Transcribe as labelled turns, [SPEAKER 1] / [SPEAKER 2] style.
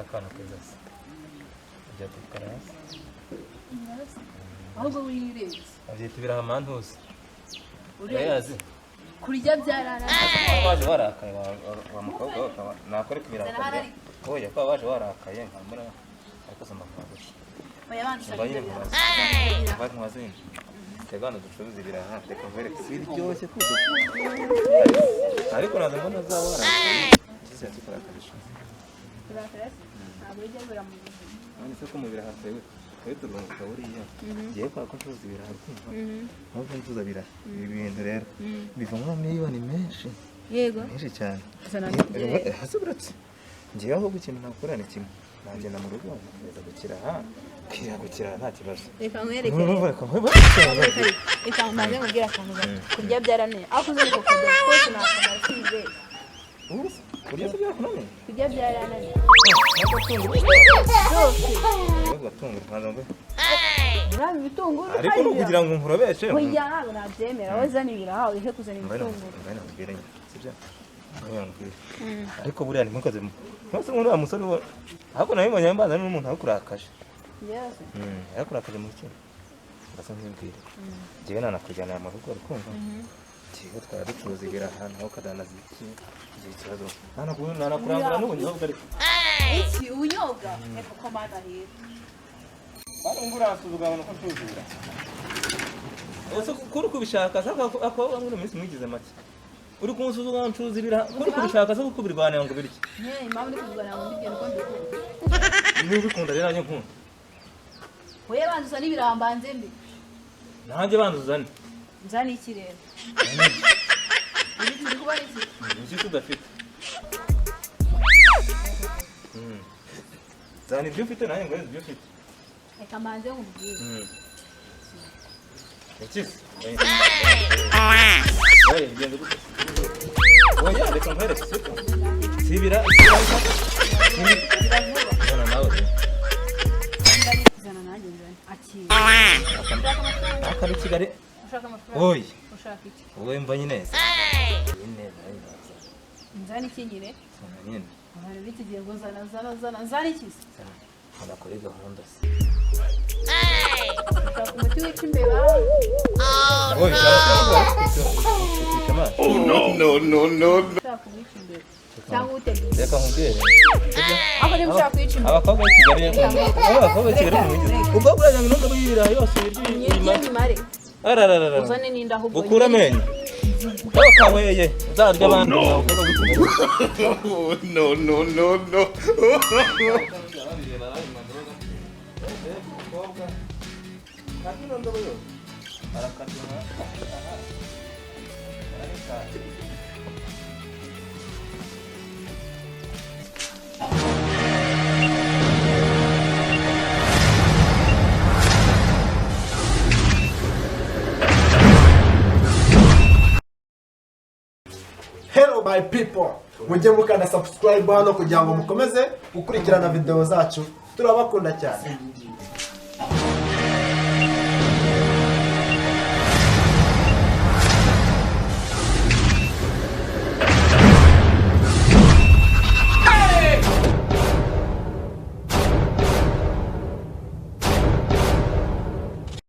[SPEAKER 1] Akana keza se ujya gukara hasi.
[SPEAKER 2] Ahubwo wirenze.
[SPEAKER 1] Babyita ibiraha mantuzi.
[SPEAKER 2] Urenze.
[SPEAKER 1] Urayazi?
[SPEAKER 2] Kurya byararangiye.
[SPEAKER 1] Waje warakaye wa mukobwa we, ukaba nakora ibiraha
[SPEAKER 2] Zana.
[SPEAKER 1] Ukarya, oya, kuba waje warakaye nkamura, ariko soma nkagushye.
[SPEAKER 2] Oya, banza.
[SPEAKER 1] Mba nyine nkubaze, mba nkubaze nyine. Twebwe hano ducuruza ibiraha, reka nkwereke, biryoshye kuko, ariko naza mbona zaba warakaye ikizi yatukurakarisha.
[SPEAKER 2] Ntabwo bijya bibura mu buzima.
[SPEAKER 1] None se ko mu biraha twebwe turunguka buriya? Ngiye kubera ko ncuruza ibiraha, kumva mpamvu ncuruza ibiraha, ibi bintu rero bivamo miliyoni menshi.
[SPEAKER 2] Yego.
[SPEAKER 1] Menshi cyane.
[SPEAKER 2] Zana.
[SPEAKER 1] Hasi buretse, ngewe ahubwo ikintu nakora ni kimwe, nagenda mu rugo nkakomeza gukiraha, kwira gukiraha nta kibazo.
[SPEAKER 2] Reka nkwereke.
[SPEAKER 1] Reka nkwereke.
[SPEAKER 2] Reka mbanze nkubwire akantu gato. Kurya byarananiye, ariko uzi ko kurya twese nakamara sinzeye.
[SPEAKER 1] Ubu se kurya se byakunaniye?
[SPEAKER 2] Kurya byarananiye.
[SPEAKER 1] Gatunguru nkaza ngo
[SPEAKER 2] Urabi ibitunguru.
[SPEAKER 1] Ariko ni ukugira ngo nkurobeshe.
[SPEAKER 2] Oya, ntabwo nabyemera. Wowe zana ibiraha, ureke kuzana ibitunguru.
[SPEAKER 1] Mbaye nakubwira nyine, sibyo? Mbaye nakubwira, ariko buriya ni ntukaze ntose nk'uriya musore we, ahubwo nabibonye mbanza n'umuntu akurakaje.
[SPEAKER 2] Yes.
[SPEAKER 1] Yakurakaje mu kintu ndasa nk'ibwire, njyewe nanakujyana mu rugo, uri kumva? Njyewe twaba ducuruza ibiraha, nawe ukadanaza iki, igihe ikibazo nanakurangura n'ubunyobwa, ariko
[SPEAKER 2] Iki ubunyobwa? Reka ko mana rero.
[SPEAKER 1] Hano ngo urasuzugura abantu ko ncuruza ibiraha. Ese kuri kubishaka se akaba muri minsi mwigize make uri kumusuzugura ngo ncuruza ibiraha, kuri kubishaka se kuko ubirwanira ngo birye?
[SPEAKER 2] Nyine impamvu ndi kuzana ngo mbibwire uko mbikunda.
[SPEAKER 1] Niba ubikunda rero, nanjye nkunda.
[SPEAKER 2] Wowe banza uzane ibiraha mbanze mbi.
[SPEAKER 1] Nanjye banza uzane.
[SPEAKER 2] Nzane iki rero? Ibi turi kubona iki?
[SPEAKER 1] Iki se udafite? Zana ibyo ufite, nanjye nguhereze ibyo ufite.
[SPEAKER 2] Reka mbanze nkubwire.
[SPEAKER 1] Iki se? Oya, bigenze gute? Oya, reka nkwereke, siko? Si ibira,
[SPEAKER 2] Biravuba.
[SPEAKER 1] Zana nawe rero.
[SPEAKER 2] Zana nanjye nzane. Akira.
[SPEAKER 1] Akaba i Kigali.
[SPEAKER 2] Ushaka amafaranga?
[SPEAKER 1] Oya.
[SPEAKER 2] Ushaka iki?
[SPEAKER 1] Wowe mva nyine. Nyine nawe naza.
[SPEAKER 2] Nzane iki nyine?
[SPEAKER 1] Zana nyine.
[SPEAKER 2] Abantu b'iki gihe ngo zana, zana, zana, zana iki se?
[SPEAKER 1] Zana. Banakore gahunda se.
[SPEAKER 2] Ushaka umuti wica imbeba?
[SPEAKER 1] Oya, ukica amazi.
[SPEAKER 3] Oh no, no, no, no, no.
[SPEAKER 2] Ushaka uwica imbeba cyangwa uteguye?
[SPEAKER 1] Reka nkubwire.
[SPEAKER 2] Aho niba ushaka kwica imbeba.
[SPEAKER 1] Abakobwa b'i Kigali, abakobwa b'i Kigali mwigize. Ubwo buriya ngo indobo y'ibirayi yose ibiryo
[SPEAKER 2] Nyirye
[SPEAKER 1] uyimare.
[SPEAKER 2] nyimare.
[SPEAKER 1] Arararara.
[SPEAKER 2] Uzane n'inda ahubwo.
[SPEAKER 1] Gukura amenyo. Kaweye, uzarya abandi.
[SPEAKER 3] No.
[SPEAKER 1] Abakobwa b'i Kigali.
[SPEAKER 3] Oh no, no, no, no.
[SPEAKER 4] Hello my people, mujye mukanda subscribe hano kugira ngo mukomeze gukurikirana video zacu. Turabakunda cyane.